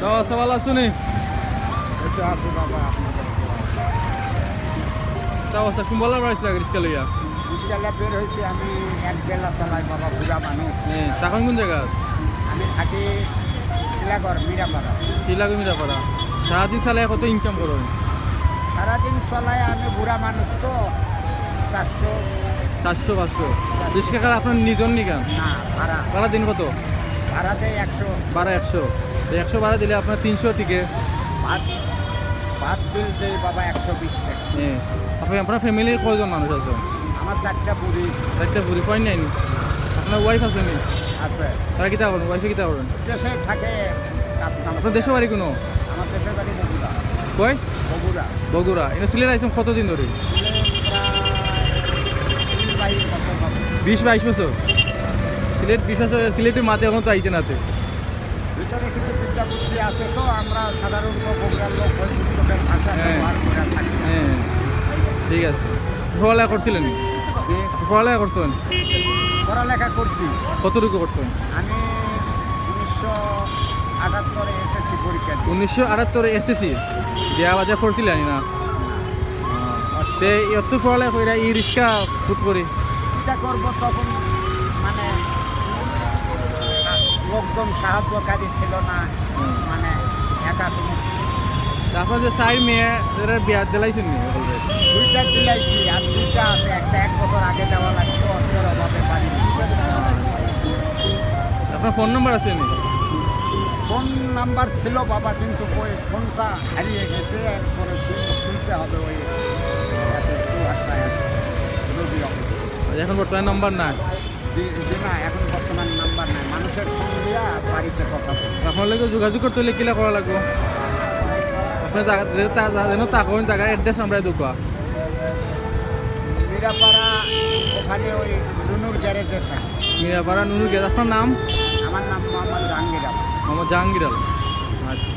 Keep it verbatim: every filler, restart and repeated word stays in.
তো আচ্ছা, ভালা আছো নি? আচ্ছা, আছি বাবা, আপনাদের দোয়ায়। তো আচ্ছা, কুম্বালা বের অইছলা রিক্সা লইয়া? রিক্সালা বের হইছি আমি, এক বেলা চালাই বাবা, বুড়া মানুষ। হ্যাঁ, থাকইন কুন জাগাত? আমি থাকি টিলাগড়, মিরাপাড়া। টিলাগড় মিরাপাড়া। সারাদিন চালায় কত ইনকাম করইন? সারাদিন চালাই আমি, বুড়া মানুষ তো, চারশো। চারশো, পাঁচশো। রিক্সা কার আপনার নিজর নি কেন? না, ভাড়া। ভাড়া দিন কত? ভাড়া দেয় একশো। ভাড়া একশো। তো একশো ভাড়া দিলে আপনার তিনশো টিকে। ভাত, ভাত বিল দেয় বাবা একশো বিশ টাকা। হ্যাঁ। আপনি, আপনার ফ্যামিলি কয়জন মানুষ আছে? আমার চারটা পুরি। একটা পুরি কয় নাই নি? আপনার ওয়াইফ আছে নি? আছে। তারা কিতা করেন? ওয়াইফে কিতা করেন? দেশে থাকে, কাজ কাম। আপনার দেশর বাড়ি কুনো? আমার দেশর বাড়ি বগুড়া। কই? বগুড়া। বগুড়া। ইনো সিলেট আইছইন কতদিন ধরি? সিলেট প্রায় বিশ বাইশ বছর হবে। বিশ বাইশ বছর? সিলেট বিশ বছর, সিলেটর মাতে অখনো তো আইছইন না তে। ভিতরে কিছু বিদ্যা বুদ্ধি আছে তো, আমরা সাধারণত বগুড়ার লোক বই পুস্তকের ভাষা হ্যাঁ। ব্যবহার করে থাকি। হ্যাঁ, ঠিক আছে। পড়ালেখা করছিলেন? যে পড়ালেখা করছেন? পড়ালেখা করছি। কতটুকু করছেন? আমি উনিশশো আটাত্তরে এসএসসি পরীক্ষা দিই। উনিশশো আটাত্তরে এসএসসি দেওয়া বাদে পড়ছিলেন না? তে এত পড়ালেখা কইরা এই রিক্সা ফুট করি। চিন্তা করবো তখন, মানে, লোকজন সাহায্যকারী ছিল না, মানে, একা তুমি। তারপর যে চার মেয়ে, এরা বিয়া দিলাইছইন নি? দুইটা দিলাইছি, আর দুইটা আছে, একটা এক বছর আগে দেওয়া লাগতো, অর্থের অভাবে পারি। আপনার ফোন নাম্বার আছে নি? ফোন নাম্বার ছিল বাবা, কিন্তু ওই ফোনটা হারিয়ে গেছে, এরপরে সে তুলতে হবে ওই এত চুয়াট্টা রোগী অফিসে। আচ্ছা, এখন বর্তমানে নাম্বার নাই? জি, জি না, এখন বর্তমানে নাম্বার নাই। মানুষের ফোন দিয়া বাড়িতে কথা বলে। আপনার লগে যোগাযোগ করতে হইলে কিলা করা লাগবো? আপনি জাগা, যে তা-, যা-, যেন তা কোন জাগার অ্যাড্রেস আমরা দুকা। মিরাপাড়া, ওখানে ওই নুনুর গ্যারেজে থাকে। মিরাপাড়া নুনুর গ্যারেজ। আপনার নাম? আমার নাম মোহাম্মদ জাহাঙ্গীর আলম। মোহাম্মদ জাহাঙ্গীর আলম। আচ্ছা।